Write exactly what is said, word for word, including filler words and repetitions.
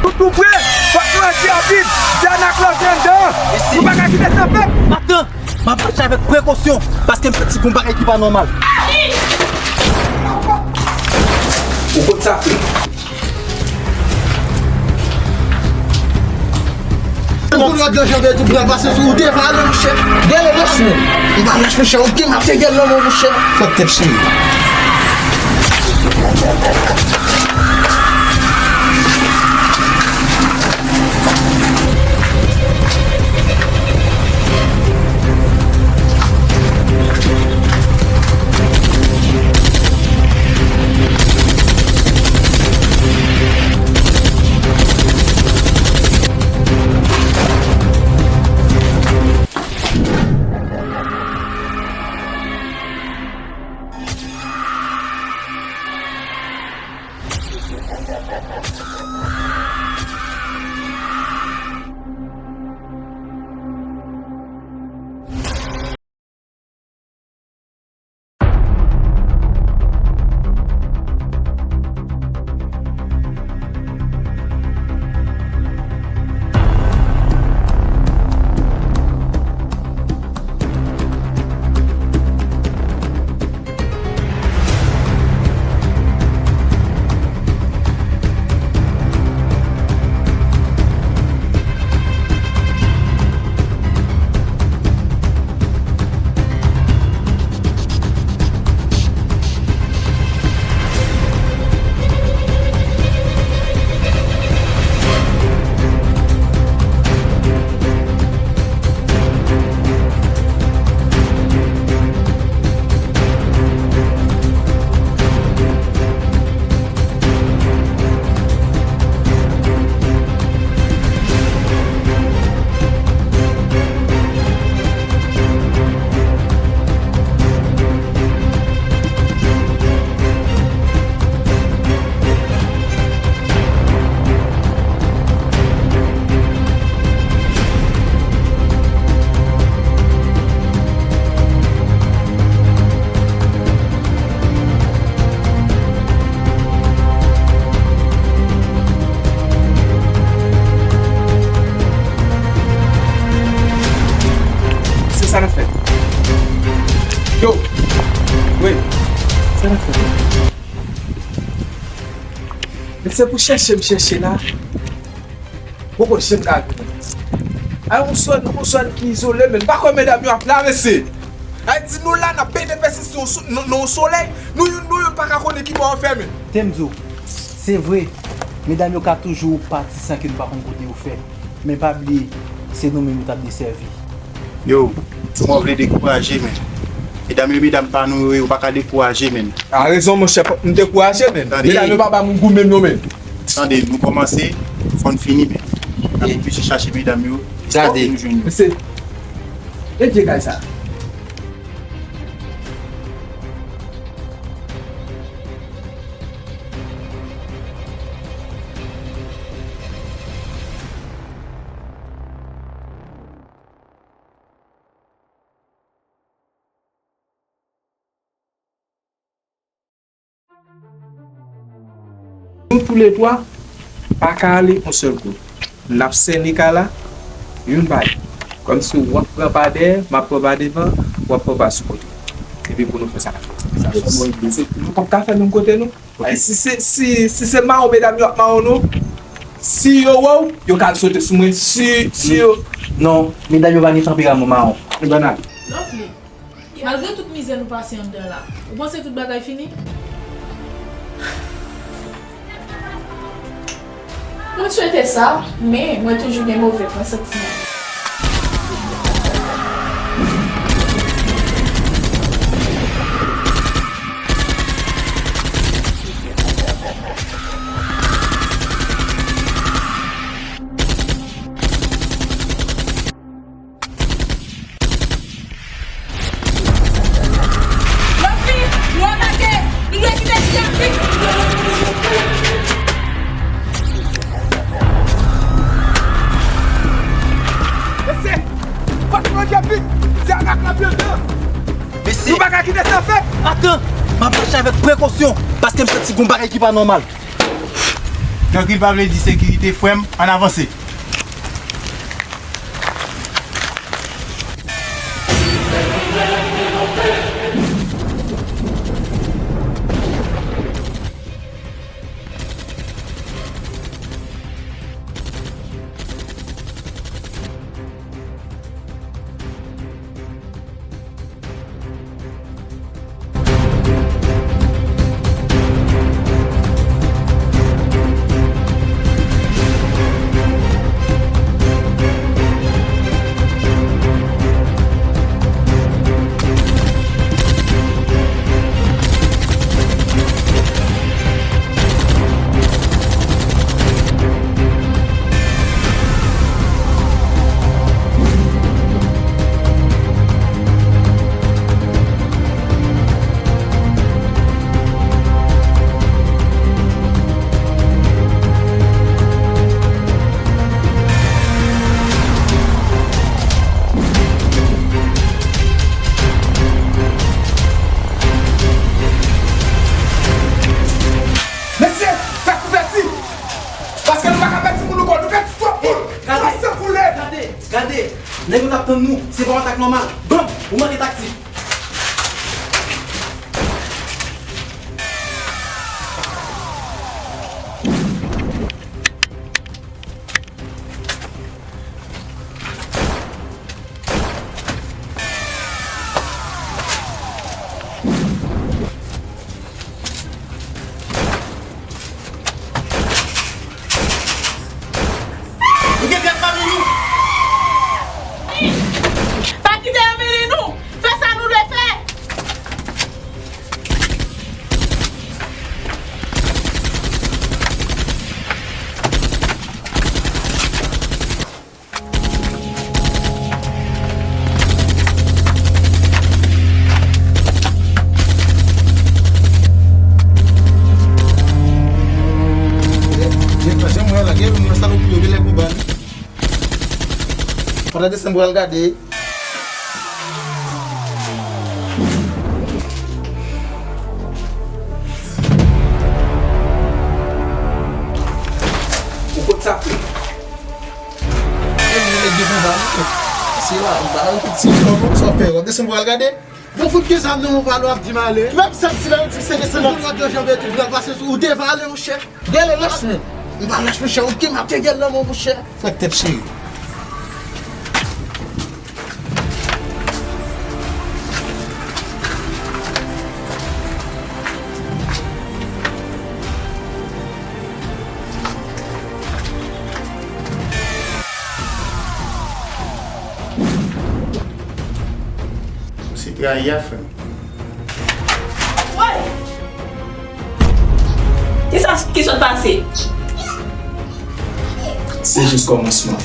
Tout nou vre, fòk nou aji rapid. Dana Claus anndan. Nou pa ka kite sa fèt. M ap tann. M ap mache avèk prekosyon, paske m santi gon bagay ki pa nòmal. Ou konn sa fè. Ou konn lòt lè jan vè tou pral pase sou ou devan ale monchè. Gèlè lòs men. Ou pa lòs monchè, ou gen mate gèlè lòs monchè. Fòk tèt cheri. Se sa n ap fè. Yo! Wi. Sa n ap fè. Men se pou chèche m chèche la. Poko janm ka vini. Ay, yon zòn, yon zòn ki izole, men m pa kwè medam yo ap la, mesye. Ay, di nou la, n ap pede pèsiste nan yon so-, nan, nan yon solèy, nou youn, nou youn pa ka konnen ki bò yo fèmen. Temzo, se vre, medam yo ka toujou pati san ke nou pa konn kote yo fè. Men pa bliye, se nou menm yo t ap desèvi. Yo, kòman w vle dekouraje, men? Medam yo, medam pa nou yo ye, ou pa ka dekouraje, men. A rezon, monchè, fòk m dekouraje, men. Tande. Medam yo pa ba m gou menm non, men. Tande, nou kòmanse, fò n fini, men. N ap oblije chache medam yo, fòk nou jwenn yo. Mesye, e vye kay sa. Nou touletwa pa ka ale yon sèl kote. N ap sène kay la, youn pa youn. Kòmsi w ap pran pa dèyè, m ap pran pa devan, w ap pran pa sou kote. Epi pou nou fè sa n ap fè. Sa se yon bon ide. Se, nou p ap ka fè menm kote, non. Ok. Ay, si se, si, si se mawon medam yo ap mawon nou, si yo wè w, yo ka al sote sou mwen, si, si yo... Non, medam yo pa gen tanperaman mawon. Ebyen, n ale. Lovely, malgre tout mizè nou pase anndan la, ou panse tout bagay fini? Mwen swete sa, men mwen toujou gen move presantiman. Lovely, nou atake! Nou dwe kite Jiyapik! Avèk prekosyon, paske m santi gon bagay ki pa nòmal. Trankil pa vle di sekirite, frè m, ann avanse. Mesye, fè kouvèti! Paske nou pa ka pèdi moun ankò, nou pèdi twòp moun! Gade, twòp san koule! Gade, gade! Nèg yo t ap tann nou, se pa yon atak nòmal. Bam! Ou manke taktik. Ou gen tèt pa vini? Pa kite yo vini nou! Fè sa nou dwe fè! Jan, jan mwen la, gen yon salopri yo genlè pou bal. Pandan desanm pral gade. Ou kot sa fè? E mwen nèg yo konba wi. Se la, m pa nan tout ti kòb sa w fè. W ap desann pral gade. Bon, fout gen zam nan men w, pale w ap di m ale. Menm zam si la yo di m se desann. Lòt yo janbe tou pral pase sou ou devale monchè. Gade lach mwen. M pa lach monchè, oke m ap te gèl nan men w monchè. Fèk tèt cheri. Ou se trayi a, frè m. Woy! Kisa ki sot pase? Se jis kòmansman.